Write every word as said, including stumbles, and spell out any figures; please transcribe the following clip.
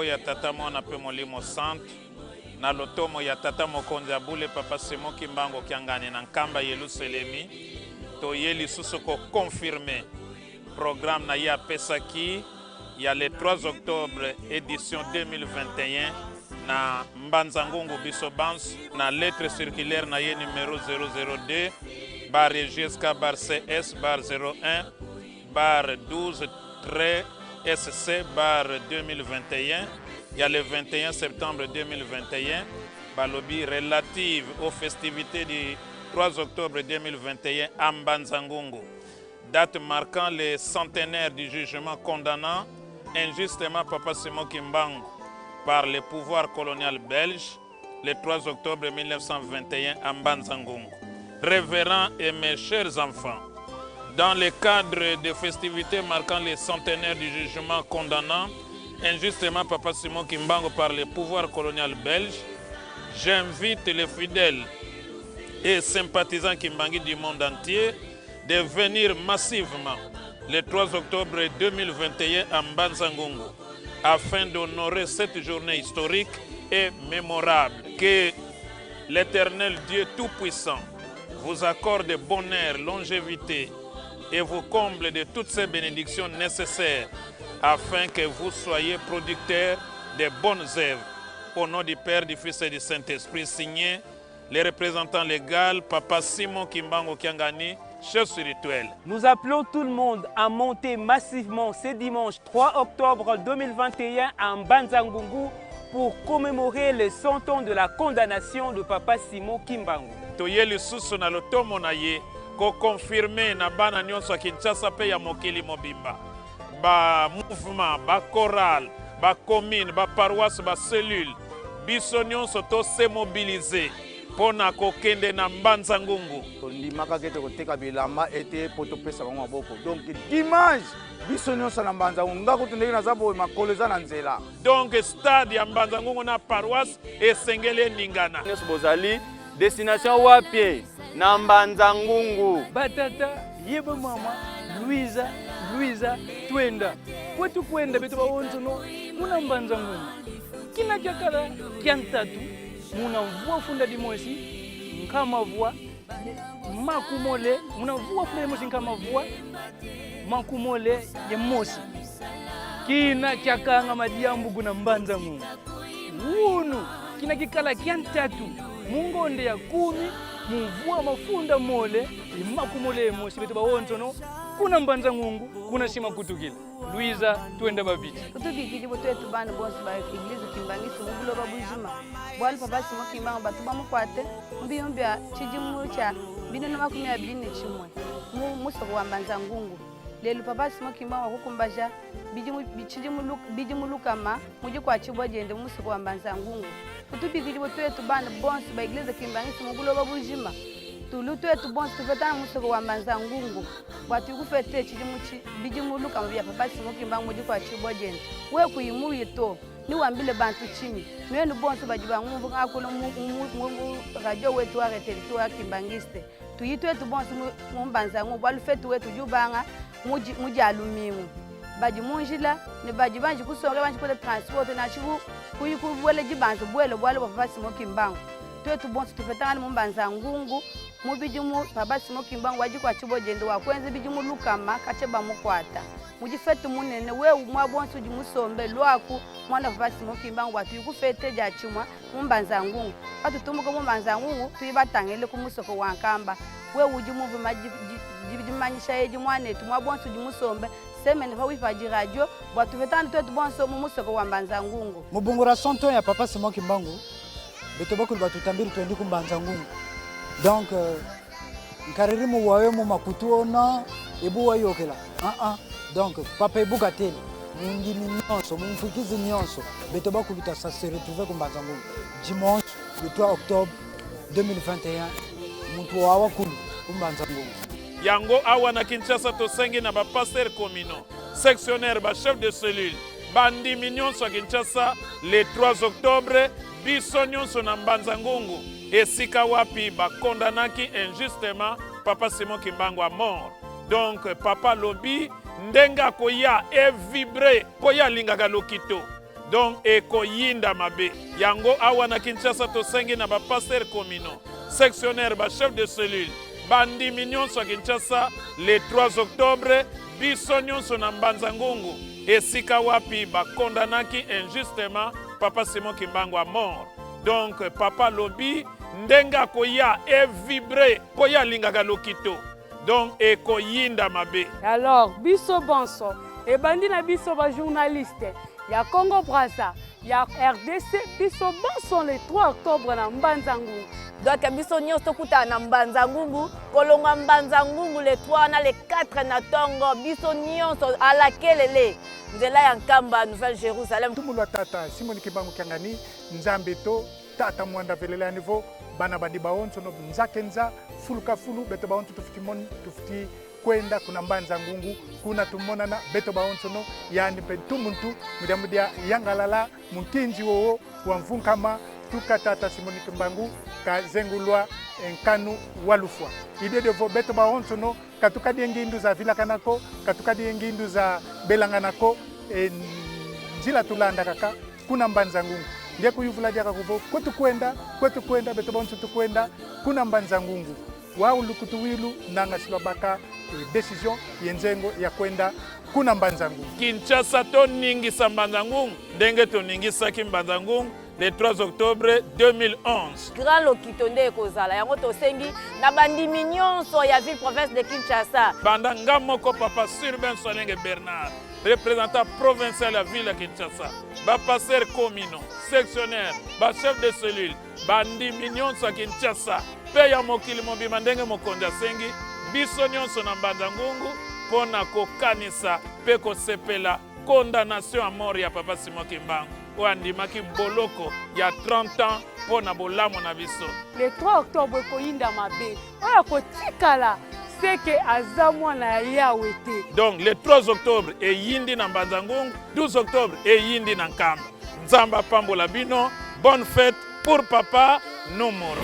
ya Tata, Mwana pe Molimo Santu, na lotomo ya Tata Mokonzi ya Bule, Papa Simon Kimbangu Kiangani, na nkamba Yelusalemi, toye lisusu ko confirmer programme na ye apesaki ya le trois octobre édition deux mille vingt et un na Mbanza Ngungu. Biso banso na lettre circulaire na ye numéro zéro zéro deux barre J S K barre C S barre zéro un barre douze trait S C barre deux mille vingt et un ya le vingt et un septembre deux mille vingt et un, balobi: relative aux festivités du trois octobre deux mille vingt et un à Mbanza Ngungu, date marquant le centenaire du jugement condamnant injustement Papa Simon Kimbangu par le pouvoir colonial belge le trois octobre mille neuf cent vingt et un à Mbanza Ngungu. Révérends et mes chers enfants, dans le cadre des festivités marquant le centenaire du jugement condamnant injustement Papa Simon Kimbangu par le pouvoir colonial belge, j'invite les fidèles et sympathisants kimbanguistes du monde entier de venir massivement le trois octobre deux mille vingt et un à Mbanza Ngungu afin d'honorer cette journée historique et mémorable. Que l'Éternel Dieu Tout-Puissant vous accorde bonheur, longévité et vous comble de toutes ses bénédictions nécessaires afin que vous soyez producteurs de bonnes œuvres. Au nom du Père, du Fils et du Saint-Esprit, signé le représentant légal, Papa Simon Kimbangu Kiangani, chef spirituel. Nous appelons tout le monde à monter massivement ce dimanche trois octobre deux mille vingt et un à Mbanza Ngungu pour commémorer les cent ans de la condamnation de Papa Simon Kimbangu. Toye lisusu na lotomo na ye ko confirmer na bana nyonso ya Kinshasa pe ya mokili mobimba, ba mouvement, ba chorale, ba commune, ba paroisse, ba cellule, biso nyonso to se mobiliser mpo na kokende na Mbanza Ngungu. Tondimaka ke tokoteka bilamba ete mpo topesa bango maboko. Donc dimanche, biso nyonso na Mbanza Ngungu. Nga kutu ndenge naza boye, makolo eza na nzela. Donc stade ya Mbanza Ngungu na paroisse esengeli eningana. Nyonso bozali, destination wapi? Na Mbanza Ngungu. Batata ye bamama, lwiza, lwiza, twenda. Kwetu kwenda beto bawonsono kuna Mbanza Ngungu. Kina kiakala kia ntatu, muna mvua funda dimosi, nkama vua makumole, muna mvua funda dimosi, nkama vua makumole ye mosi. Kina kiakangama diambu kuna Mbanza Ngungu. Wunu, kina kikala kia ntatu, mu ngonde ya kumi, mu mvua mafunda mole ye makumole ye mosi, beto bawonsono kuna Mbanza Ngungu, kuna si makutukila. Lwiza, twenda babiki. Kutubikidi bo twetu bana bonso ba Église kimbanguiste mu buloba bujima. Bwalu Papa Simon Kimbangu batu bamukwate mu biyumbu bia tshidimu tshia binunu makumi abili ne tshimue mu musoko wa Mbanza Ngungu. Lelu Papa Simon Kimbangu wakukumbaja bidimu, bi-, tshidimu luk-, bidimu lukama mu dikuatshibua diende mu musoko wa Mbanza Ngungu. Kutubikidi bo twetu bana bonso ba Église kimbanguiste mu buloba bujima. Tulu twetu bonso tufetana mu musoko wa Mbanza Ngungu bua tuyi kufete tshidimu tshi-, bidimu lukama bia Papa Simon Kimbangu mu dikuatshibua diende. Wewe kuyi muye to, ni wambile bantu tshinyi? Nuenu bonso badi bangumvuka akulu mu, mu, mu, mu radio wetu wa Rétélé wa kimbanguiste. Tuyi twetu bonso mu, mu Mbanza Ngungu, bualu fête wetu udi ubanga mu di-, mu dia lumingu. Badi mu njila, ne badi banji kusonga, banji kuela transport, nansha ku, kuyi kubuela dibanza buelo bualu bua Papa Simon Kimbangu. Tuetu bonso tupetangane mu Mbanza Ngungu, mu bidimu Papa Simon Kimbangu wa dikuatshibua diende wa kuenza bidimu lukama, katshia bamukuata. Mudi fête munene, wewe mua bonso udi musombe, luaku, muana Papa Simon Kimbangu, bua tuyi ku fête dia tshimua, mu Mbanza Ngungu. Patutumbuka mu Mbanza Ngungu, tuyi batangile ku musoko wa Nkamba. Wewe udi muvua madi-, di-, di-, dimanyisha edi muanetu, mua bonso udi musombe, semene pa wifi di radio, bua tupetangane tuetu bonso mu musoko wa Mbanza Ngungu. Mu bungu dia cent ans ya Papa Simon Kimbangu, beto bakulu batutambidi twendi ku Mbanza Ngungu. Donc, euh, nkariri mu wayo mu makutu ona, ebu wayokela. Ah, ah. Donc, papa ebu katele, mu ndimi nyonso, mu mfuikizi nyonso, beto bakulu tasa se retrouver ku Mbanza Ngungu. Dimanche, le trois octobre deux mille vingt et un, muntu wa wakulu ku Mbanza Ngungu. Yango awa na Kinshasa tosengi na ba pasteurs communaux, sectionnaires, ba chefs de cellule, bandimi nyonso ya Kinshasa, le trois octobre, biso nyonso na Mbanza Ngungu, esika wapi ba condamnaki injustement Papa Simon Kimbangu à mort. Donc, Papa alobi, ndenge akoya, e vibrer, po ye alingaka lokito. Donc, ekoyinda mabe. Yango awa na Kinshasa tosengi na ba pasteurs communaux, sectionnaires, ba chefs de cellule, bandimi nyonso ya Kinshasa, le trois octobre, biso nyonso na Mbanza Ngungu, esika wapi ba condamnaki injustement Papa Simon Kimbangu à mort. Donc, Papa alobi ndenge akoya e vibrer, po ye alingaka lokito. Donc, ekoyinda mabe. Alors, biso banso, ebandi na biso ba journalistes ya Congo Brazza, ya R D C, biso banso le trois octobre na Mbanza Ngungu. Donc biso nyonso tokutana na Mbanza Ngungu, kolongwa Mbanza Ngungu le trois na le quatre na tongo, biso nyonso à la Kelele, nzela ya Nkamba, Nouvelle Jérusalem. Tumu lwa Tata Simon Kimbangu Kiangani, Nzambi eto, Tata Mwanda Velele, ya nivo bana badi bawonsono, nza ke nza, fulu ka fulu, beto bawonso tufweti mon-, tufweti kwenda kuna Mbanza Ngungu, kuna tumonana beto bawonsono, yandi mpe ntu muntu, mu diambu dia yangalala mu nkinzi wowo wa mvu nkama, tuka Tata Simon Kimbangu kazengulwa e nkanu wa lufwa. I diodio vo beto bawonsono, ka tukadi ye ngindu za vilakana ko, ka tukadi ye ngindu za belangana ko, e nzila tulanda kaka kuna Mbanza Ngungu. Nge kuyuvula diaka ko vo kwe tukwenda, kwe tukwenda, beto bawonso tukwenda kuna Mbanza Ngungu. Wau lukutuwilu nanga si lwabaka e décision ye nzengolo ya kwenda kuna Mbanza Ngungu. Kinshasa, toningisa Mbanza Ngungu ndenge toningisaki Mbanza Ngungu le trois octobre deux mille onze. Grand lokito nde ekozala, yango tosengi na bandimi nyonso ya ville province de Kinshasa. Banda nga moko, Papa Sylvain Solenge Bernard, représentant provincial ya ville ya Kinshasa, ba pasteurs communaux, sectionnaires, ba chefs de cellule, bandimi nyonso ya Kinshasa mpe ya mokili mobimba, ndenge mokonzi asengi, biso nyonso na Mbanza Ngungu mpo na kokanisa mpe kosepela condamnation à mort ya Papa Simon Kimbangu, oyo andimaki boloko ya trente ans mpo na bolamu na biso. Le trois octobre ekoyinda mabe. Oyo akotikala, c'est que aza mwana ya yawe te. Donc, le trois octobre eyindi na Mbanza Ngungu, douze octobre eyindi na Nkamba. Nzambe apambola bino. Bonne fête pour Papa Numuro.